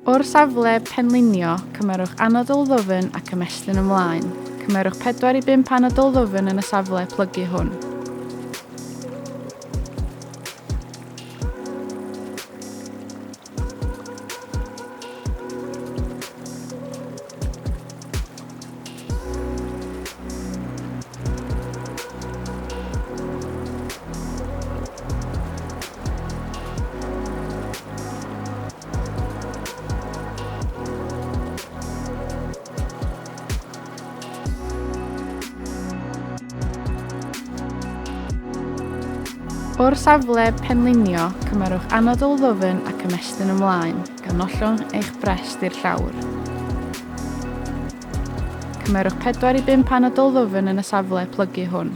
O'r safle penlinio, cymerwch anadl ddwfn ac ymestyn ymlaen. Cymerwch 4 i 5 anadl ddwfn yn y safle plygu hwn. O'r safle penlinio, cymerwch anadl ddwfn ac ymestyn ymlaen, gan ollwng eich brest i'r llawr. Cymerwch 4 i 5 anadl ddwfn yn y safle plygu hwn.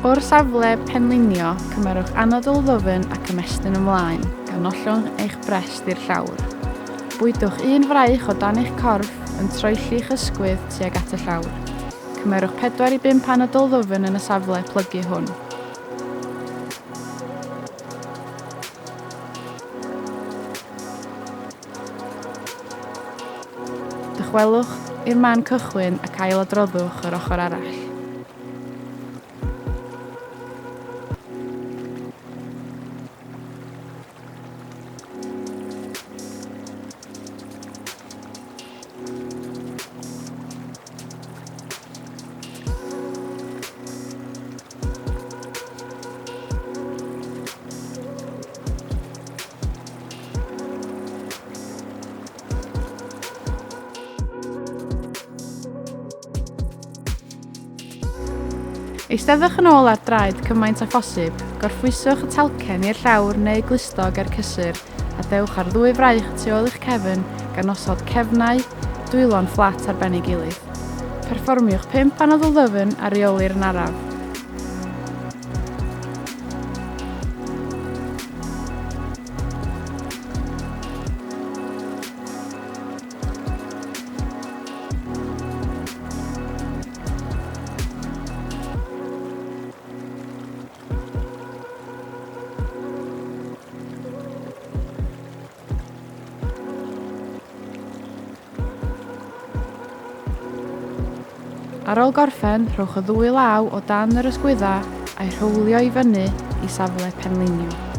O'r safle penlinio, cymerwch anadl ddwfn ac ymestyn ymlaen, gan ollwng eich brest i'r llawr. Bwydwch un fraich o dan eich corff, yn troelli'ch ysgwydd tuag at y llawr. Cymerwch 4 i 5 anadl ddwfn yn y safle plygu hwn. Dychwelwch i'r man cychwyn ac ailadroddwch yr ochr arall. Eisteddwch yn ôl ar draed cymaint â phosib, gorffwyswch y talcen i'r llawr neu glustog er cysur a dewch ar ddwy fraich tu ôl i'ch cefn gan osod cefnau, dwylo'n fflat ar ben ei gilydd. Perfformiwch pump anadl ddyfn a reolir yn araf. Ar ôl gorffen, rhowch y ddwy law o dan yr ysgwyddau a'i rhowlio i fyny i safle penlinio.